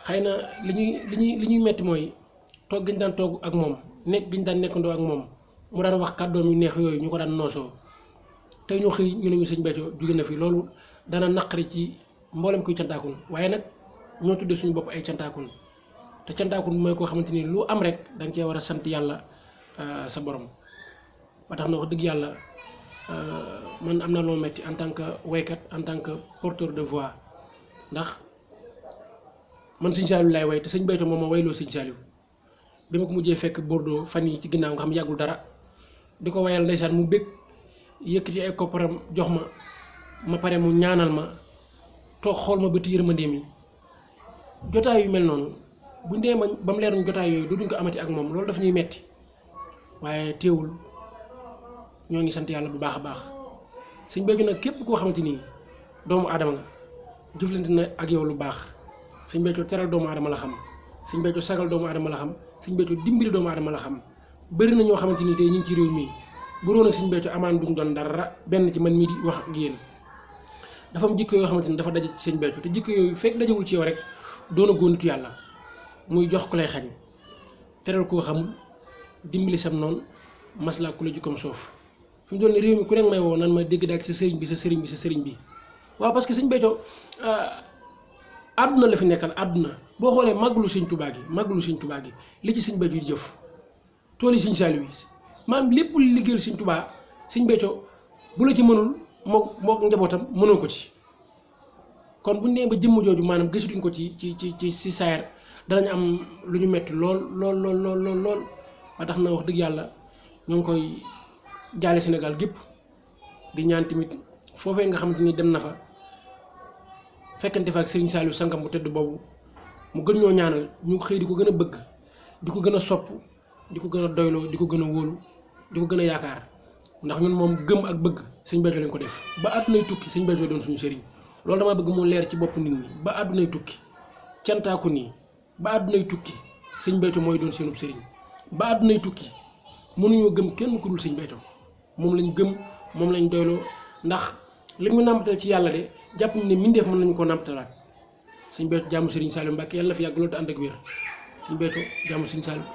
xëy na li ñuy metti mooy toog gi ñu daan toog ak moom nekk gi ñu daan nekkandoo ak moom mu daan wax kàddoom yu neex yooyu ñu ko daan noosoo tey ñu xëy ñu ne ñu sëñ Béthio jóge na fi loolu dana naqari ci mboolem kuy cantaakun waaye nag ñoo tuddee suñu bopp ay cantaakun te cantaakun mooy koo xamante ni lu am rek da nga cee war a sant yàlla sa borom ba tax na wax dëgg yàlla man am na loo metti en tant que waykat en tant que porteur de voix ndax man sëñ Saliou laay way te sëñ Béthio moom ma wayloo sëñ Saliou bi ma ko mujjee fekk Bordeaux fan yi ci ginnaaw nga xam yàggul dara di ko wayal ndeysaan mu bég yëkkati ay kopparam jox ma pare mu ñaanal ma toog xool ma bëti yërmandeem yi jotaay yu mel noonu buñ dee ba mu leeruñ jotaay yooyu dootuñ ko amati ak moom loolu daf ñuy metti waaye teewul ñoo ngi sant yàlla bu baax a baax sëñ Béthio nag képp koo xamante ni doomu aadama nga jëflante na ak yow lu baax sëñ Béthio teral doomu aadama la xam sëñ Béthio sagal doomu aadama la xam sëñ Béthio dimbali doomu aadama la xam bëri na ñoo xamante ni tey ñu ngi ci réew mi bu doon ak sëñ Béthio amaan duñ doon dara benn ci man mii di wax ak yéen dafa am jikko yoo xamante ni dafa daje ci sëñ Béthio te jikko yooyu fekk dajewul ci yow rek doona góonitu yàlla muy jox ku lay xañ teral koo xamul dimbali sam noonu maslaa ku la jikkoom soof fi mu doon ne réew mi ku nekk may woo nan ma dégg daal sa sëriñ bi sa sëriñ bi sa sëriñ bi waaw parce que sëñ Béthio àdduna la fi nekkal àdduna boo xoolee màggalu sëñ Tuubaa gi li ci sëñ Béthio di jëf tool yi sëñ Saliou yi maanaam lépp lu liggéeyal sëñ Tuubaa sëñ Béthio bu la ci mënul mook njabootam mënoo ko ci kon bu ñu nee ba jëmm jooju maanaam gisatuñ ko ci saayar danañ am lu ñu metti lool ba tax na wax dëgg yàlla ñoo ngi koy jaale Sénégal gépp di ñaan tamit foofee nga xamante ni dem na fa fekkante fa ak Serigne Saliou sangam bu tëdd boobu mu gën ñoo ñaanal ñu xëy di ko gën a bëgg di ko gën a sopp di ko gën a doyloo di ko gën a wóolu di ko gën a yaakaar ndax ñun moom gëm ak bëgg sëñ Béthio lañ ko def ba àddunay tukki sëñ Béthio doon suñu sëriñ loolu damaa bëgg mu leer ci bopp nit ñi ba àddunay tukki cantaaku nii ba àddunay tukki sëñ Béthio mooy doon seenub sëriñ ba àddunay tukki mënuñoo gëm kenn ku dul sëñ Béthio moom lañ gëm moom lañ doyloo ndax li ñu nàmpatal ci yàlla de jàpp ne mindeef mën nañu koo nàmpatalaat sëñ Béthio jaamu Serigne Saliou Mbacke yàlla na fi yàgg loolu te ànd ak wér sëñ Béthio jaamu Serigne Saliou